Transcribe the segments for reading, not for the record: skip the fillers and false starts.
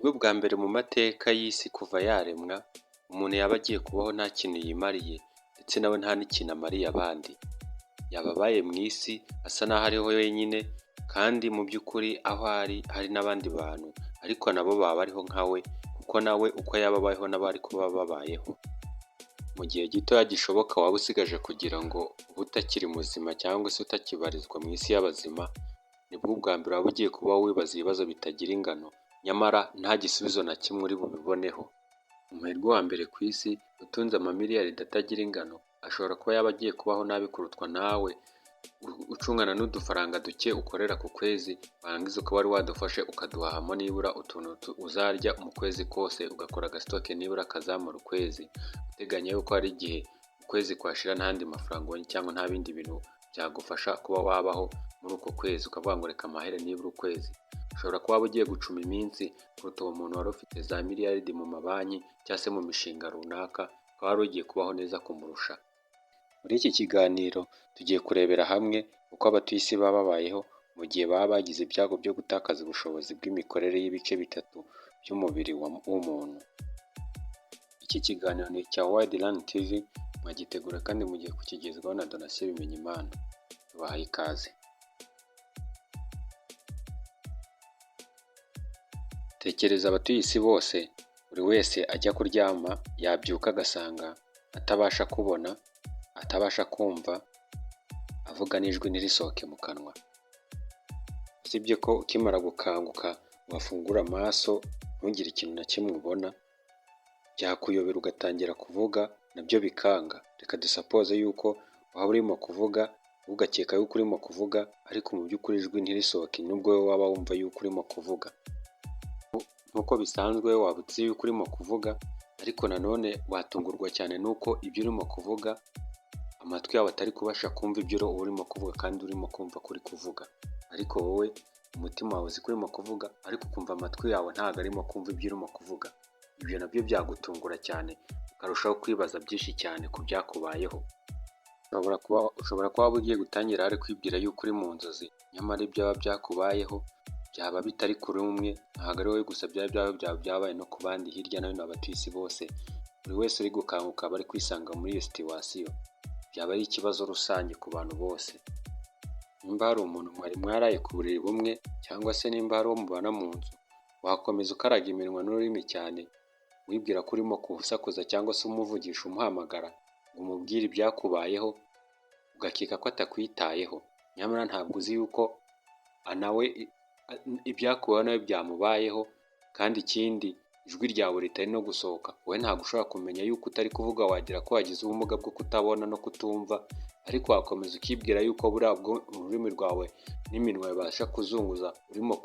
Nibwo bwa mbere mu mateka y'isi kuva yaremwa, umuntu yaba agiye kubaho nta kintu yimariye ndetse nawe nta n'ikintu amariye abandi. Yaba abaye mu isi asa n'aho ariho wenyine kandi mu by'ukuri aho ari hari n'abandi bantu ariko nabo baba bariho nka we kuko nawe uko yaba abayeho nabo ariko baba babayeho. Mu gihe gitoya gishoboka waba usigaje kugira ngo ube utakiri muzima cyangwa se utakibarizwa mu isi y'abazima, nibwo ubwa mbere waba ugiye kuba wibaza ibibazo bitagira ingano, nyamara nta gisubizo na kimwe uri bubiboneho. Umuherwe wa mbere ku isi utunze amamiliyaridi atagira ingano, ashobora kuba yaba agiye kubaho nabi kurutwa nawe ucungana n'udufaranga duke ukorera ku kwezi, warangiza ukaba wari wadufashe ukaduhahamo nibura utuntu uzarya mu kwezi kose, ugakora agasitoke nibura kazamara ukwezi, uteganya yuko hari igihe ukwezi kwashira nta yandi mafaranga ubonye cyangwa nta bindi bintu byagufasha kuba wabaho muri uko kwezi, ukavuga ngo reka mpahire nibura ukwezi. Ushobora kuba waba ugiye gucuma iminsi kuruta uwo muntu wari ufite za miliyaridi mu mabanki cyangwa se mu mishinga runaka, ukaba wari ugiye kubaho neza kumurusha. Muri iki kiganiro tugiye kurebera hamwe uko abatuye isi baba babayeho mu gihe baba bagize ibyago byo gutakaza ubushobozi bw'imikorere y'ibice bitatu by'umubiri w'umuntu. Iki kiganiro ni icya Wide Run TV, mwagitegura kandi mugiye kukigezwaho na Donatien Bimenyimana. Tubahaye ikaze. Tekereza abatuye isi bose, buri wese ajya kuryama yabyuka agasanga atabasha kubona, atabasha kumva, avuga n'ijwi ntirisohoke mu kanwa. Usibye ko ukimara gukanguka wafungura amaso ntugire ikintu na kimwe ubona, byakuyobera ugatangira kuvuga nabyo bikanga. Reka dusapoze yuko waba urimo kuvuga ugakeka yuko urimo kuvuga ariko mu by'ukuri ijwi ntirisohoke nubwo wowe waba wumva yuko urimo kuvuga. Nk'uko bisanzwe waba uzi yuko urimo kuvuga ariko nanone watungurwa cyane n'uko ibyo urimo kuvuga amatwi yawe atari kubasha kumva ibyo urimo kuvuga kandi urimo kumva ko uri kuvuga. Ariko wowe umutima wawe uzi ko urimo kuvuga ariko ukumva amatwi yawe ntabwo arimo kumva ibyo urimo kuvuga. Ibyo nabyo byagutungura cyane ukarushaho kwibaza byinshi cyane ku byakubayeho. Ushobora kuba waba ugiye gutangira hari kwibwira yuko uri mu nzozi, nyamara ibyaba byakubayeho byaba bitari kuri umwe, ntabwo ari wowe gusa byaba byabaye no ku bandi hirya no hino abatuye isi bose. Buri wese uri gukanguka aba ari kwisanga muri iyo situwasiyo. Byaba ari ikibazo rusange ku bantu bose. Nimba hari umuntu mwari mwaraye ku buriri bumwe cyangwa se nimba hari uwo mubana mu nzu, wakomeza ukaraga iminwa n'ururimi cyane, wibwira ko urimo gusakuza cyangwa se umuvugisha umuhamagara ngo umubwire ibyakubayeho, ugakeka ko atakwitayeho. Nyamara ntabwo uzi yuko nawe ibyakubayeho nawe byamubayeho kandi ikindi ijwi ryawe ritari no gusohoka. Wowe ntabwo ushobora kumenya yuko utari kuvuga wagira ko wagize ubumuga bwo kutabona no kutumva, ariko wakomeza ukibwira yuko buriya ururimi rwawe n'iminwa bibasha kuzunguza urimo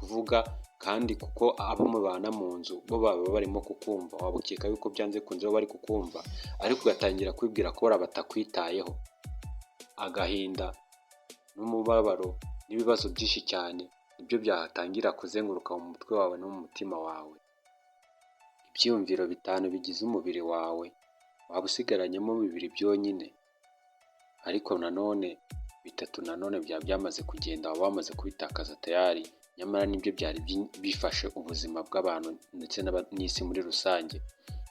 kuvuga kandi kuko abo mubana mu nzu bo baba barimo kukumva, waba ukeka yuko byanze bikunze bo bari kukumva ariko ugatangira kwibwira ko bariya batakwitayeho. Agahinda n'umubabaro n'ibibazo byinshi cyane nibyo byatangira kuzenguruka mu mutwe wawe no mu mutima wawe. Ibyiyumviro bitanu bigize umubiri wawe, waba usigaranyemo bibiri byonyine, ariko nanone bitatu nanone byaba byamaze kugenda, waba wamaze kubitakaza tayari, nyamara nibyo byari bifashe ubuzima bw'abantu ndetse n'isi muri rusange.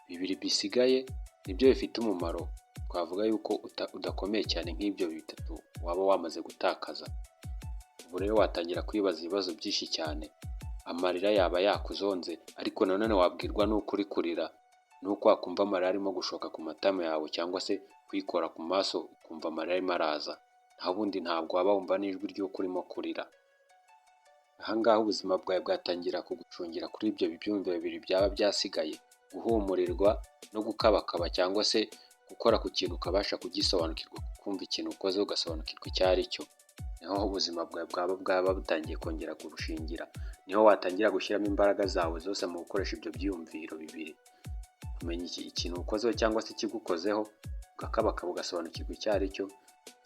Bibiri bisigaye nibyo bifite umumaro, twavuga yuko udakomeye cyane nk'ibyo bitatu waba wamaze gutakaza. Ubu rero watangira kwibaza ibibazo byinshi cyane, amarira yaba yakuzonze ariko nanone wabwirwa n'uko uri kurira, n'uko wakumva amarira arimo gushoka ku matama yawe cyangwa se kwikora ku maso ukumva amarira arimo araza, naho ubundi ntabwo waba wumva n'ijwi ry'uko urimo kurira. Aha ngaha ubuzima bwawe bwatangira kugucungira kuri ibyo byumviro bibiri byaba byasigaye, guhumurirwa no gukabakaba cyangwa se gukora ku kintu ukabasha kugisobanukirwa, kumva ikintu ukoze ugasobanukirwa icyo ari cyo. Niho ubuzima bwawe bwaba butangiye kongera kurushingira, niho watangira gushyiramo imbaraga zawe zose mu gukoresha ibyo byiyumviro bibiri. Kumenya ikintu ukozeho cyangwa se ikigukozeho, ugakabakaba ugasobanukirwa icyo ari cyo,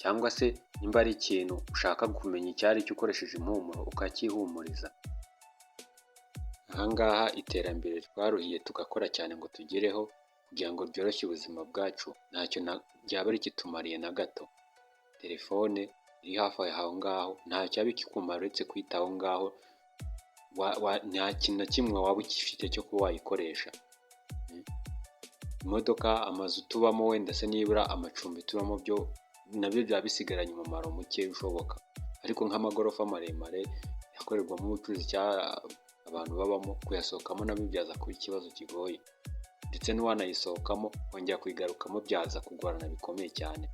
cyangwa se nimba ari ikintu ushaka kumenya icyo ari cyo ukoresheje impumuro ukacyihumuriza. Aha ngaha iterambere twaruhiye tugakora cyane ngo tugereho kugira ngo ryoroshye ubuzima bwacu, ntacyo ryaba rikitumariye na gato. Telefone iri hafi aho ngaho ntacyo yaba ikikumara uretse kuyita aho ngaho Nta kintu na kimwe waba ugifite cyo kuba wayikoresha. Imodoka, amazu tubamo, wenda se nibura amacumbi tubamo, byo nabyo byaba bisigaranye umumaro muke ushoboka, ariko nk'amagorofa maremare akorerwamo ubucuruzi cyangwa abantu babamo, kuyasohokamo nabyo byaza kuba ikibazo kigoye, ndetse n'uwanayisohokamo kongera kuyigarukamo byaza kugorana bikomeye cyane.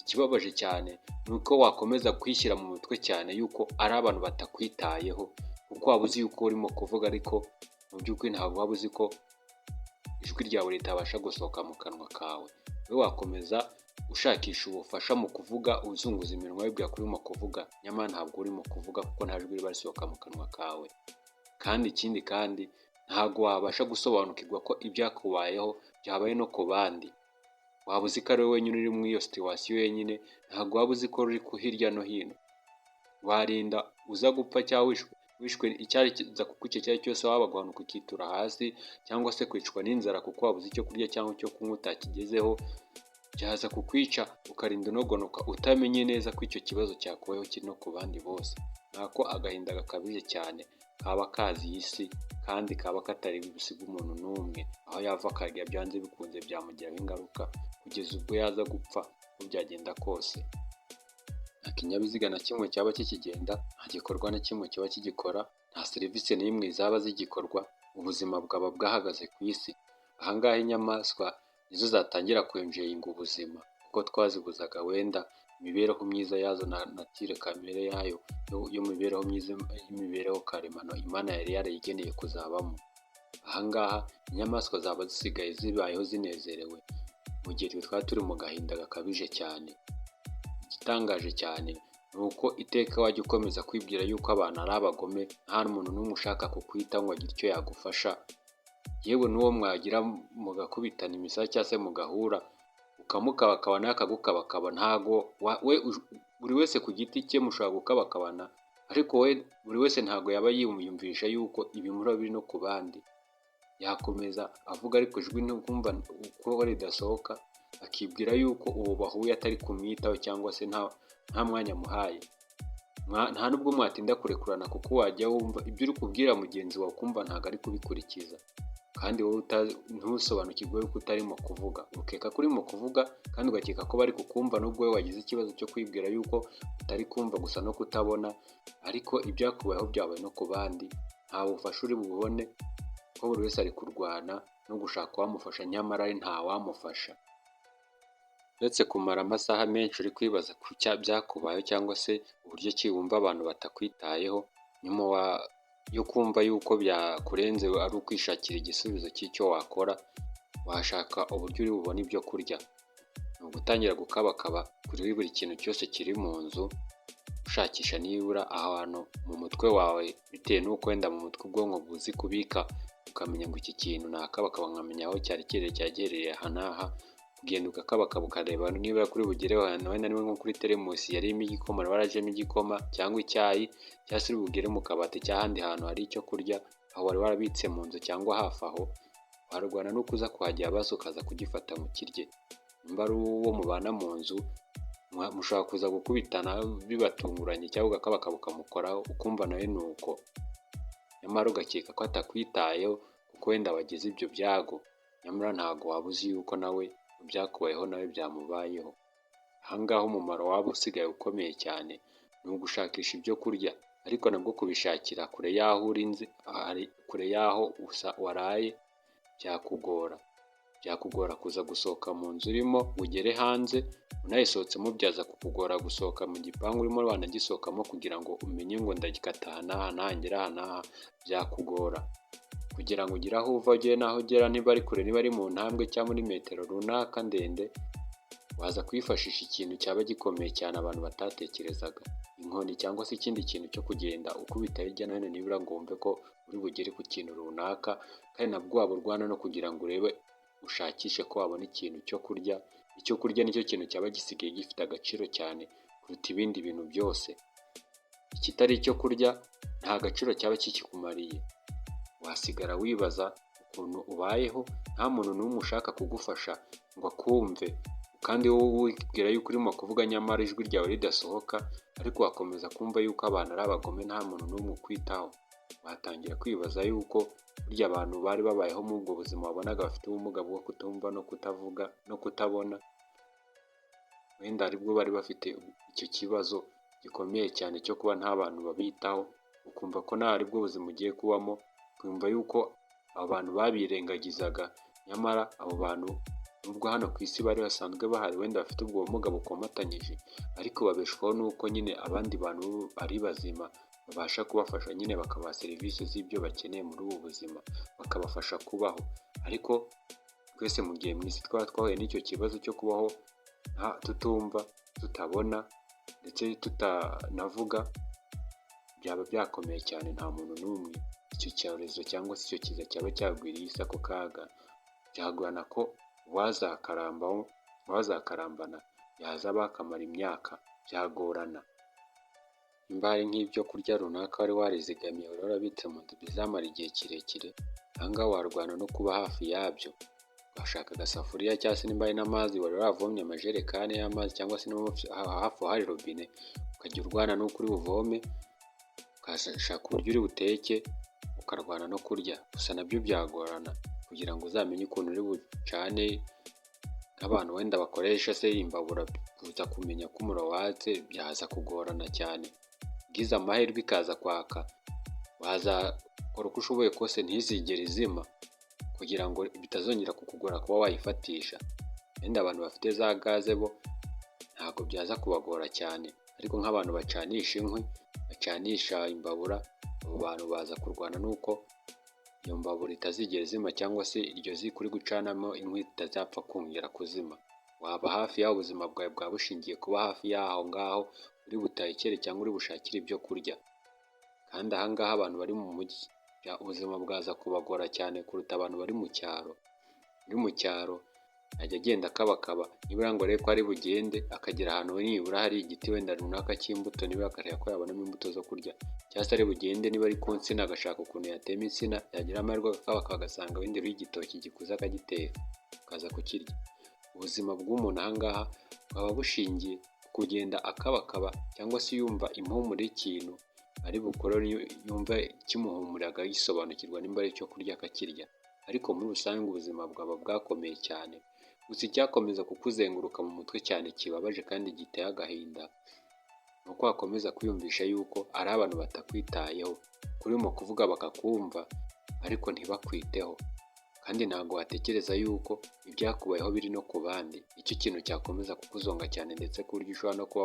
Ikibabaje cyane ni uko wakomeza kwishyira mu mutwe cyane yuko ari abantu batakwitayeho, kuko waba uzi yuko urimo kuvuga, ariko mu by'ukuri ntabwo waba uzi ko ijwi ryawe ritabasha gusohoka mu kanwa kawe. Wowe wakomeza ushakisha ubufasha mu kuvuga, uzunguza iminwa wibwira ko urimo kuvuga, nyamara ntabwo urimo kuvuga kuko nta jwi riba risohoka mu kanwa kawe. Kandi ikindi kandi, ntabwo wabasha gusobanukirwa ko ibyakubayeho byabaye no ku bandi. Waba uzi ko ari wowe wenyine uri muri iyo situation wenyine, ntabwo waba uzi ko ruri ku hirya no hino. Warinda uza gupfa cyangwa wishwe icyaza kukwica icyo ari cyo cyose, waba guhanuka ukitura hasi cyangwa se kwicwa n'inzara kuko wabuze icyo kurya cyangwa icyo kunywa utakigezeho, byaza kukwica ukarinda unogonoka utamenye neza ko icyo kibazo cyakubayeho kiri no ku bandi bose. Nako agahinda gakabije cyane kaba kazi iyi si, kandi kaba katari busige umuntu n'umwe aho yava akajya, byanze bikunze byamugiraho ingaruka kugeza ubwo yaza gupfa uko byagenda kose. Nta kinyabiziga na kimwe cyaba kikigenda, nta gikorwa na kimwe kiba kigikora, nta serivisi n'imwe zaba zigikorwa, ubuzima bwaba bwahagaze ku isi. Aha ngaha inyamaswa nizo zatangira kwenjoyinga ubuzima, kuko twazibuzaga wenda imibereho myiza yazo na nature kamere yayo y'imibereho myiza, y'imibereho karemano Imana yari yarayigeneye kuzabamo. Aha ngaha inyamaswa zaba zisigaye zibayeho zinezerewe, mu gihe twe twaba turi mu gahinda gakabije cyane. Igitangaje cyane ni uko iteka wajya ukomeza kwibwira yuko abantu ari abagome, nta muntu n'umwe ushaka kukwitaho ngo agire icyo yagufasha, yewe n'uwo mwagira mugakubitana imisaya cyangwa se mugahura ukamukabakaba nawe akagukabakaba, ntago we buri wese ku giti cye mushobora gukabakabana, ariko we buri wese ntago yaba yiyumvisha yuko ibimuriho biri no ku bandi. Yakomeza avuga ariko ijwi ntukumva uko ridasohoka, akibwira yuko uwo bahuye atari kumwitaho cyangwa se nta mwanya amuhaye. Nta nubwo mwatinda kurekurana, kuko wajya wumva ibyo uri kubwira mugenzi wawe ukumva ntabwo ari kubikurikiza, kandi wowe ntusobanukirwe yuko utarimo kuvuga, ukeka ko urimo kuvuga kandi ugakeka ko bari kukumva, nubwo wowe wagize ikibazo cyo kwibwira yuko utari kumva gusa no kutabona, ariko ibyakubayeho byabaye no ku bandi. Nta bufasha uri bubone kuko buri wese ari kurwana no gushaka uwamufasha, nyamara ari ntawamufasha. Uretse kumara amasaha menshi uri kwibaza ku byakubayeho cyangwa se uburyo ki wumva abantu batakwitayeho, nyuma yo kumva yuko byakurenze ari ukwishakira igisubizo cy'icyo wakora, washaka uburyo uri bubone ibyo kurya. Ni ugutangira gukabakaba kuri buri kintu cyose kiri mu nzu, ushakisha nibura ahantu mu mutwe wawe, bitewe n'uko wenda mu mutwe ubwonko buzi kubika, ukamenya ngo iki kintu nakabakaba nkamenya aho cyari kiri, cyari giherereye aha n'aha, ugenda ugakabakaba ukareba niba kuri bugereho ahantu wenda niba nko kuri teremusi yarimo igikoma, warajemo igikoma cyangwa icyayi, cyangwa se uri bugere mu kabati cyangwa ahandi hantu hari icyo kurya, aho wari warabitse mu nzu cyangwa hafi aho, warwana no kuza kuhagera basi ukaza kugifata ngo ukirye. Nimba ari uwo mubana mu nzu, mushobora kuza gukubitana bibatunguranye cyangwa ugakabakaba ukamukoraho, ukumva nawe ni uko, nyamara ugakeka ko atakwitayeho kuko wenda wagize ibyo byago, nyamara ntabwo waba uzi yuko nawe ibyakubayeho nawe byamubayeho. Aha ngaha umumaro waba usigaye ukomeye cyane ni ugushakisha ibyo kurya, ariko nabwo kubishakira kure y'aho urinze, kure y'aho waraye byakugora. Byakugora kuza gusohoka mu nzu urimo ngo ugere hanze, unayisohotsemo byaza kukugora gusohoka mu gipangu urimo wanagisohokamo kugira ngo umenye ngo ndagikata aha n'aha nangera aha n'aha, byakugora. Kugira ngo ugere aho uva ugere n'aho ugera, niba ari kure, niba ari mu ntambwe cyangwa muri metero runaka ndende, waza kwifashisha ikintu cyaba gikomeye cyane abantu batatekerezaga, inkoni cyangwa se ikindi kintu cyo kugenda ukubita hirya no hino nibura ngo wumve ko uri bugere ku kintu runaka, kandi nabwo waba urwana no kugira ngo urebe ushakishe ko wabona ikintu cyo kurya. Icyo kurya nicyo kintu cyaba gisigaye gifite agaciro cyane kuruta ibindi bintu byose. Ikitari icyo kurya nta gaciro cyaba kikikumariye. Wasigara wibaza ukuntu ubayeho nta muntu n'umwe ushaka kugufasha ngo akumve, kandi wowe wibwira yuko urimo kuvuga nyamara ijwi ryawe ridasohoka, ariko wakomeza kumva yuko abantu ari abagome nta muntu n'umwe ukwitaho. Watangira kwibaza yuko burya abantu bari babayeho muri ubwo buzima wabonaga bafite ubumuga bwo kutumva no kutavuga no kutabona, wenda aribwo bari bafite icyo kibazo gikomeye cyane cyo kuba nta bantu babitaho, ukumva ko nawe aribwo buzima ugiye kubamo, ukumva yuko abo bantu babirengagizaga, nyamara abo bantu nubwo hano ku isi bari basanzwe bahari wenda bafite ubwo bumuga bukomatanyije, ariko babeshwaho n'uko nyine abandi bantu ari bazima babasha kubafasha nyine bakabaha serivisi z'ibyo bakeneye muri ubu buzima, bakabafasha kubaho. Ariko twese mu gihe mu isi twaba twahuye n'icyo kibazo cyo kubaho tutumva, tutabona ndetse tutanavuga, byaba byakomeye cyane. Nta muntu n'umwe icyo cyorezo cyangwa se icyo kiza cyaba cyagwiriye isi ako kaga, byagorana ko uwazakarambaho, uwazakarambana yazaba akamara imyaka, byagorana. Nimba hari nk'ibyo kurya runaka wari warizigamiye, wari warabitse mu nzu bizamara igihe kirekire, aha ngaha warwana no kuba hafi yabyo, ugashaka agasafuriya cyangwa se nimba hari n'amazi wari waravomye amajerekani y'amazi cyangwa se niba hafi aho hari robine, ukajya urwana n'uko uri buvome, ugashaka uburyo uri buteke, ukarwana no kurya. Gusa nabyo byagorana kugira ngo uzamenye ukuntu uri bucane, nk'abantu wenda bakoresha se imbabura, kuza kumenya ko umuriro watse byaza kugorana cyane. Ugize amahirwe ikaza kwaka, wazakora uko ushoboye kose ntizigere izima kugira ngo bitazongera kukugora kuba wayifatisha. Wenda abantu bafite za gaze bo ntabwo byaza kubagora cyane, ariko nk'abantu bacanisha inkwi, bacanisha imbabura, abo bantu baza kurwana n'uko iyo mbabura itazigera izima cyangwa se iryo ziko uri gucanamo inkwi ritazapfa kongera kuzima. Waba hafi y'aho, ubuzima bwawe bwaba bushingiye kuba hafi y'aho ngaho uri butekere cyangwa uri bushakire ibyo kurya. Kandi aha ngaha abantu bari mu mujyi ubuzima bwaza kubagora cyane kuruta abantu bari mu cyaro. Uri mu cyaro ajya agenda akabakaba nibura ngo arebe ko ari bugende akagera ahantu nibura hari igiti wenda runaka cy'imbuto, niba akareba ko yabonamo imbuto zo kurya, cyangwa se ari bugende niba ari ku nsina agashaka ukuntu yatema insina, yagira amahirwe akakabaka agasanga wenda iriho igitoki gikuze akagiteka akaza kukirya. Ubuzima bw'umuntu aha ngaha bwaba bushingiye ku kugenda akabakaba cyangwa se yumva impumuro y'ikintu ari bukore, yumva kimuhumurira akagisobanukirwa nimba ari icyo kurya akakirya. Ariko muri rusange ubuzima bwaba bwakomeye cyane. Gusa icyakomeza kukuzenguruka mu mutwe cyane kibabaje kandi giteye agahinda, ni uko wakomeza kwiyumvisha yuko ari abantu batakwitayeho, urimo kuvuga bakakumva ariko ntibakwiteho, kandi ntabwo watekereza yuko ibyakubayeho biri no ku bandi. Icyo kintu cyakomeza kukuzonga cyane, ndetse ku buryo ushobora no kuba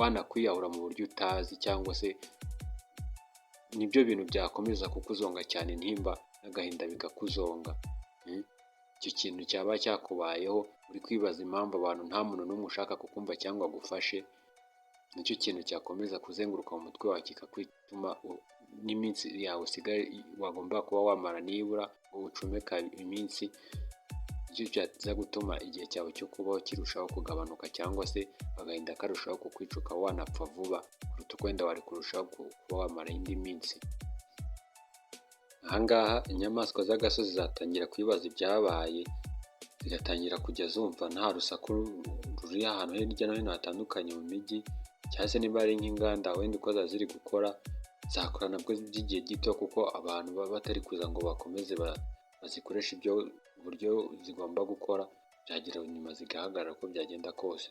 wanakwiyahura mu buryo utazi, cyangwa se nibyo bintu byakomeza kukuzonga cyane, intimba n'agahinda bikakuzonga. Icyo kintu cyaba cyakubayeho uri kwibaza impamvu abantu nta muntu n'umwe ushaka kukumva cyangwa agufashe, nicyo kintu cyakomeza kuzenguruka mu mutwe wawe kikakwituma n'iminsi yawe usigaye wagomba kuba wamara nibura ngo ucumeka iminsi, nicyo cyaza gutuma igihe cyawe cyo kubaho kirushaho kugabanuka cyangwa se agahinda karushaho kukwica ukaba wanapfa vuba kuruta uko wenda wari kurushaho kuba wamara indi minsi. Aha ngaha inyamaswa z'agasozi zatangira kwibaza ibyabaye, zigatangira kujya zumva nta rusaku ruri ahantu hirya no hino hatandukanye mu mijyi, cyangwa se niba ari nk'inganda wenda uko ziba ziri gukora, zakora nabwo by'igihe gito kuko abantu baba batari kuza ngo bakomeze bazikoreshe ibyo uburyo zigomba gukora, byagera nyuma zigahagarara uko byagenda kose.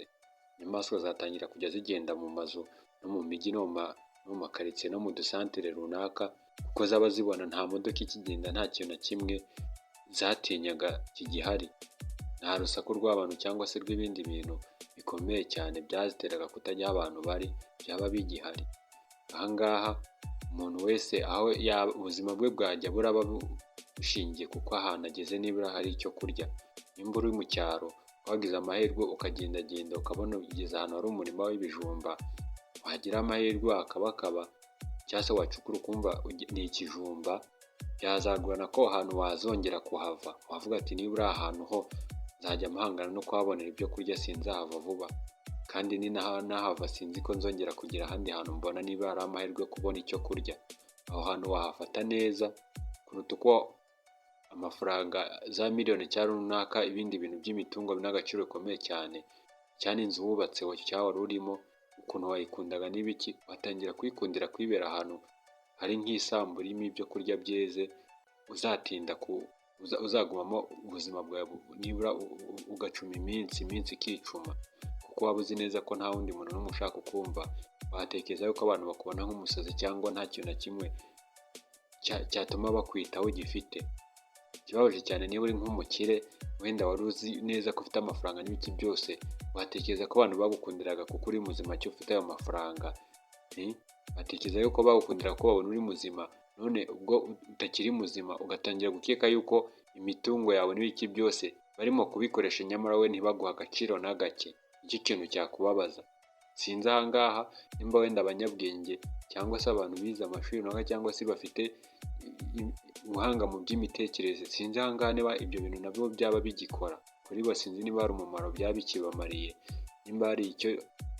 Inyamaswa zatangira kujya zigenda mu mazu no mu mijyi no mu makaritsiye no mu dusantere runaka, kuko zaba zibona nta modoka ikigenda, nta kintu na kimwe zatinyaga kigihari, nta rusaku rw'abantu cyangwa se rw'ibindi bintu bikomeye cyane byaziteraga kutajya aho abantu bari byaba bigihari. Aha ngaha umuntu wese aho yaba ubuzima bwe bwajya buraba bushingiye kuko ahantu ageze nibura hari icyo kurya. Nimba uri mu cyaro wagize amahirwe ukagendagenda ukabona ugeze ahantu hari umurima w'ibijumba, wagira amahirwe wakabakaba cyangwa se wacukura ukumva ni ikijumba, byazagorana ko aho hantu wazongera kuhava. Wavuga ati nibura aha hantu ho nzajya mpangana no kuhabonera ibyo kurya sinzahava vuba, kandi nahava sinzi ko nzongera kugira ahandi hantu mbona niba hari amahirwe yo kubona icyo kurya. Aho hantu wahafata neza kuruta uko amafaranga za miliyoni cyangwa runaka ibindi bintu by'imitungo n'agaciro gakomeye cyane, cyane inzu wubatse cyangwa wari urimo ukuntu wayikundaga n'ibiki, watangira kuyikundira kuyibera ahantu hari nk'isambu irimo ibyo kurya byeze, uzatinda ku uzagumamo ubuzima bwawe nibura ugacuma iminsi, iminsi ikicuma, kuko waba uzi neza ko nta wundi muntu n'umwe ushaka kukumva, watekereza yuko abantu bakubona nk'umusazi cyangwa nta kintu na kimwe cyatuma bakwitaho gifite. Ikibabaje cyane, niba uri nk'umukire, wenda wari uzi neza ko ufite amafaranga n'ibiki byose, watekereza ko abantu bagukundiraga kuko uri muzima cyo ufite ayo mafaranga. Batekereza yuko bagukundira ko babona uri muzima, none ubwo utakiri muzima ugatangira gukeka yuko imitungo yawe n'ibiki byose barimo kubikoresha, nyamara we ntibaguhe agaciro na gake. Nicyo kintu cyakubabaza. Sinzi aha ngaha nimba wenda abanyabwenge cyangwa se abantu bize amashuri runaka cyangwa se bafite ubuhanga mu by'imitekerereze, sinzi aha ngaha niba ibyo bintu nabyo byaba bigikora kuri bo, sinzi niba hari umumaro byaba bikibamariye, nimba hari icyo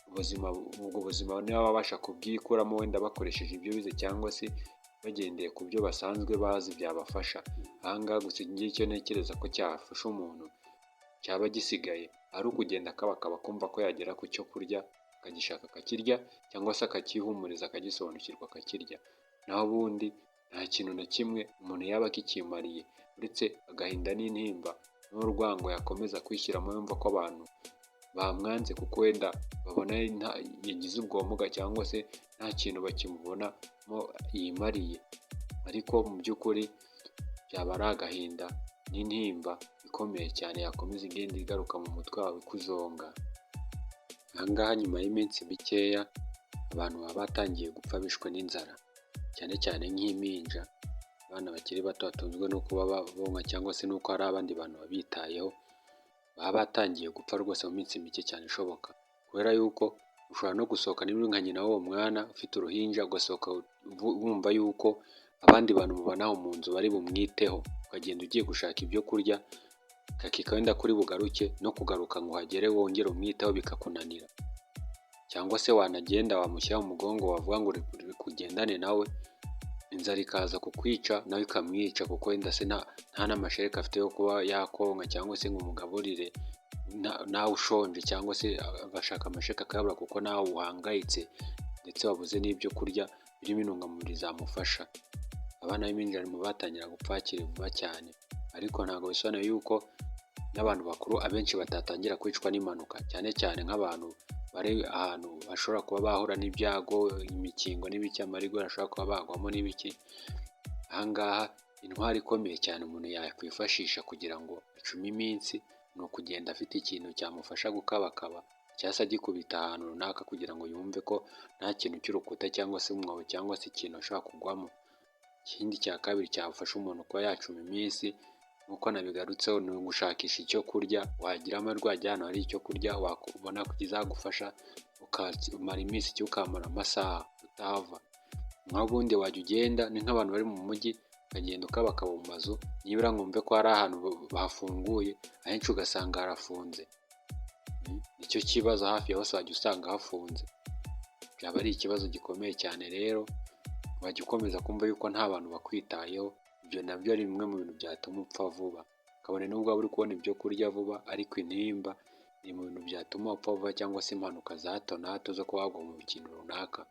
ubuzima, ubwo buzima niba babasha kubwikuramo wenda bakoresheje ibyo bize cyangwa se bagendeye ku byo basanzwe bazi byabafasha. Aha ngaha gusa icyo ntekereza ko cyafasha umuntu cyaba gisigaye ari ukugenda akabakaba, kumva ko yagera ku cyo kurya akagishaka akakirya, cyangwa se akacyihumuriza akagisobanukirwa akakirya. Naho ubundi nta kintu na kimwe umuntu yaba akikimariye uretse agahinda n'intimba n'urwango yakomeza kwishyiramo, yumva ko abantu bamwanze kuko wenda babona yagize ubwo bumuga cyangwa se nta kintu bakimubonamo yimariye. Ariko mu by'ukuri byaba ari agahinda n'intimba ikomeye cyane yakomeza igenda igaruka mu mutwe wawe ikuzonga. Aha ngaha nyuma y'iminsi mikeya abantu baba batangiye gupfa bishwe n'inzara, cyane cyane nk'impinja, abana bakiri bato batunzwe no kuba bonka cyangwa se n'uko hari abandi bantu babitayeho, baba batangiye gupfa rwose mu minsi mike cyane ishoboka, kubera yuko ushobora no gusohoka niba uri nka nyina w'uwo mwana ufite uruhinja, ugasohoka wumva yuko abandi bantu mubana aho mu nzu bari bumwiteho, ukagenda ugiye gushaka ibyo kurya, ugakeka wenda ko uri bugaruke, no kugaruka ngo uhagere wongere umwiteho bikakunanira, cyangwa se wanagenda wamushyira mu mugongo, wavuga ngo uri kugendane nawe, inzara ikaza kukwica nawe ikamwica, kuko wenda se nta n'amashereka afite yo kuba yakonka cyangwa se ngo umugaburire nawe ushonje, cyangwa se agashaka amashereka akayabura kuko nawe uhangayitse ndetse wabuze n'ibyo kurya birimo intungamubiri zamufasha. Abana b'impinja mu batangira gupfa hakiri vuba cyane, ariko ntabwo bisobanuye yuko n'abantu bakuru abenshi batatangira kwicwa n'impanuka, cyane cyane nk'abantu bari ahantu bashobora kuba bahura n'ibyago, imikingo n'ibiki, amarigori ashobora kuba bagwamo n'ibiki. Aha ngaha intwaro ikomeye cyane umuntu yakwifashisha kugira ngo acume iminsi ni ukugenda afite ikintu cyamufasha gukabakaba cyangwa se agikubita ahantu runaka kugira ngo yumve ko nta kintu cy'urukuta cyangwa se umwobo cyangwa se ikintu ashobora kugwamo. Ikindi cya kabiri cyafasha umuntu kuba yacuma iminsi nk'uko nabigarutseho ni ugushakisha icyo kurya, wagira amahirwe wajya ahantu hari icyo kurya wabona kizagufasha ukamara iminsi cyangwa ukahamara amasaha utahava. Naho ubundi wajya ugenda ni nk'abantu bari mu mujyi, ukagenda ukabakaba mu mazu nibura ngo wumve ko hari ahantu bafunguye, ahenshi ugasanga harafunze. Nicyo kibazo, hafi ya hose wajya usanga hafunze. Byaba ari ikibazo gikomeye cyane rero, wajya ukomeza kumva yuko nta bantu bakwitayeho, ibyo nabyo ari bimwe mu bintu byatuma upfa vuba. Kabone n'ubwo waba uri kubona ibyo kurya vuba, ariko intimba iri mu bintu byatuma upfa vuba cyangwa se impanuka za hato na hato zo kuba wagwa mu kintu runaka.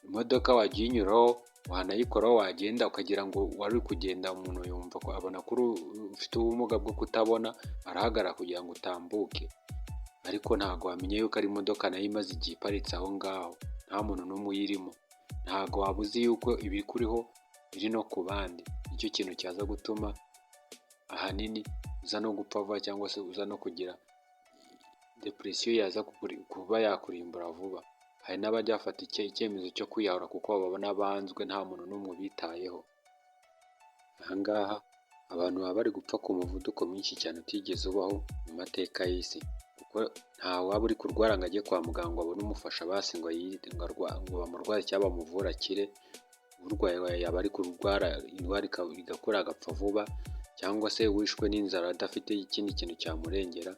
Imodoka wajya uyinyuraho, wanayikoraho, wagenda ukagira ngo wari uri kugenda, umuntu yumva abona ko ufite ubumuga bwo kutabona, arahagarara kugira ngo utambuke, ariko ntabwo wamenya yuko ari imodoka nayo imaze igihe iparitse aho ngaho nta muntu n'umwe uyirimo. Ntabwo waba uzi yuko ibikuriho biri no ku bandi. Nicyo kintu cyaza gutuma ahanini uza no gupfa vuba cyangwa se uza no kugira depression yaza kuba yakurimbura vuba. Hari n'abajya bafata icyemezo cyo kwiyahura kuko babona banzwe, nta muntu n'umwe ubitayeho. Aha ngaha abantu baba bari gupfa ku muvuduko mwinshi cyane utigeze ubaho mu mateka y'isi, kuko nta waba uri kurwara ngo ajye kwa muganga ngo abone umufasha basi ngo bamurwaze cyangwa bamuvure akire, urwaye yaba ari kurwara indwara igakura agapfa vuba, cyangwa se wishwe n'inzara adafite ikindi kintu cyamurengera.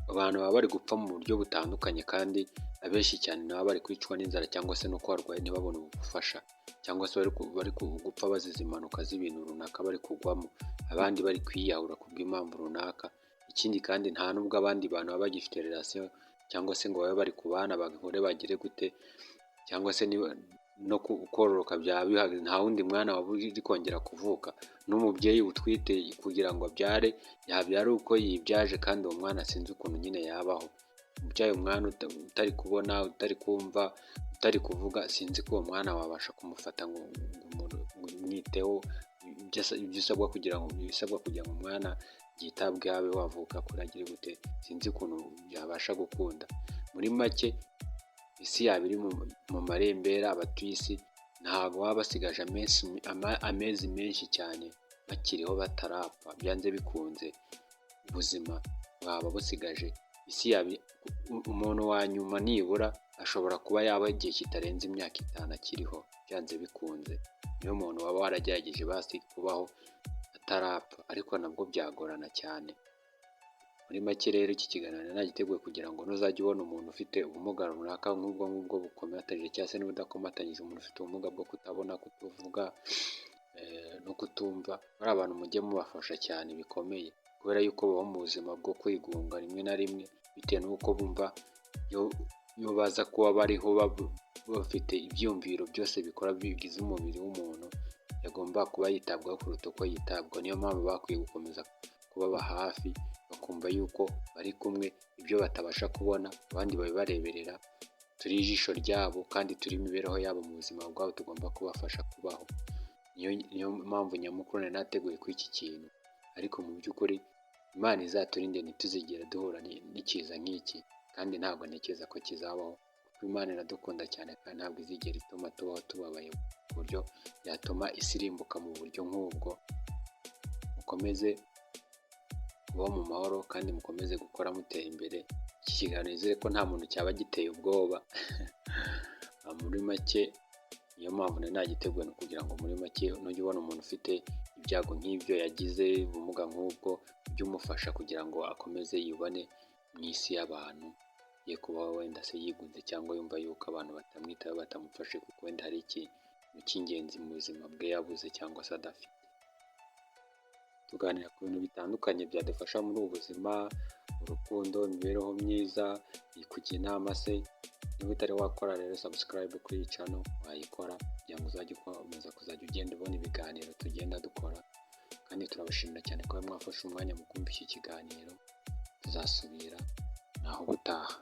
Abantu baba bari gupfa mu buryo butandukanye, kandi abenshi cyane nabo bari kwicwa n'inzara cyangwa se nuko barwaye ntibabone ubufasha, cyangwa se bari gupfa bazize impanuka z'ibintu runaka bari kugwamo, abandi bari kwiyahura kubw'impamvu runaka. Ikindi kandi nta nubwo abandi bantu baba bagifite relation cyangwa se ngo babe bari kubana bahure bagire gute, cyangwa se no kororoka byaba bihagaze, nta wundi mwana waba uri kongera kuvuka, n'umubyeyi utwite kugira ngo abyare yabyara uko yibyaje, kandi uwo mwana sinzi ukuntu nyine yabaho. Ubyaye umwana utari kubona, utari kumva, utari kuvuga, sinzi ko uwo mwana wabasha kumufata ngo umwiteho, ibyo usabwa kugira ngo ibisabwa kugira ngo umwana yitabweho abe wavuka akure agire gute, sinzi ukuntu byabasha gukunda. Muri make isi yaba iri mu marembera, abatuye isi ntabwo baba basigaje amezi menshi cyane bakiriho batarapfa, byanze bikunze ubuzima bwaba busigaje isi yaba umuntu wa nyuma nibura ashobora kuba yaba igihe kitarenze imyaka 5 akiriho, byanze bikunze. Niyo muntu waba waragerageje basi kubaho atarapfa, ariko nabwo byagorana cyane. Muri make rero iki kiganiro nagiteguye kugira ngo nuzajya ubona umuntu ufite ubumuga runaka nk'ubwo ngubwo bukomatanyije cyangwa se n'ubudakomatanyije, umuntu ufite ubumuga bwo kutabona, kutuvuga no kutumva, bariya abantu mujye mubafasha cyane bikomeye, kubera yuko babaho mu buzima bwo kwigunga rimwe na rimwe, bitewe n'uko bumva iyo baza kuba bariho bafite ibyiyumviro byose bikora bigize umubiri w'umuntu, yagomba kuba yitabwaho kuruta uko yitabwaho. Niyo mpamvu bakwiye gukomeza kubaba hafi, bakumva yuko bari kumwe, ibyo batabasha kubona abandi babibareberera, turi ijisho ryabo kandi turi imibereho yabo mu buzima bwabo, tugomba kubafasha kubaho. Niyo mpamvu nyamukuru nari nateguye kuri iki kintu, ariko mu by'ukuri Imana izaturinde ntituzigere duhura n'ikiza nk'iki, kandi ntabwo ntekereza ko kizabaho, kuko Imana iradukunda cyane kandi ntabwo izigera ituma tubaho tubabaye ku buryo yatuma isi irimbuka mu buryo nk'ubwo. Mukomeze kubaho mu mahoro kandi mukomeze gukora mutera imbere. Iki kiganiro nizere ko nta muntu cyaba giteye ubwoba. Muri make niyo mpamvu nari nagiteguye, ni ukugira ngo muri make nujya ubona umuntu ufite ibyago nk'ibyo yagize, ubumuga nk'ubwo, ujye umufasha kugira ngo akomeze yibone mu isi y'abantu, ye kubaho wenda se yigunze cyangwa yumva yuko abantu batamwitayeho, batamufashe kuko wenda hari ikintu cy'ingenzi mu buzima bwe yabuze cyangwa se adafite. Tuganira ku bintu bitandukanye byadufasha muri ubu buzima, urukundo, imibereho myiza, kujya inama se, niba utari wakora rero subscribe kuri iyi channel wayikora kugira ngo uzajye ukomeza kuzajya ugenda ubona ibiganiro tugenda dukora, kandi turabashimira cyane kuba mwafashe umwanya mu kumva iki kiganiro, tuzasubira naho ubutaha.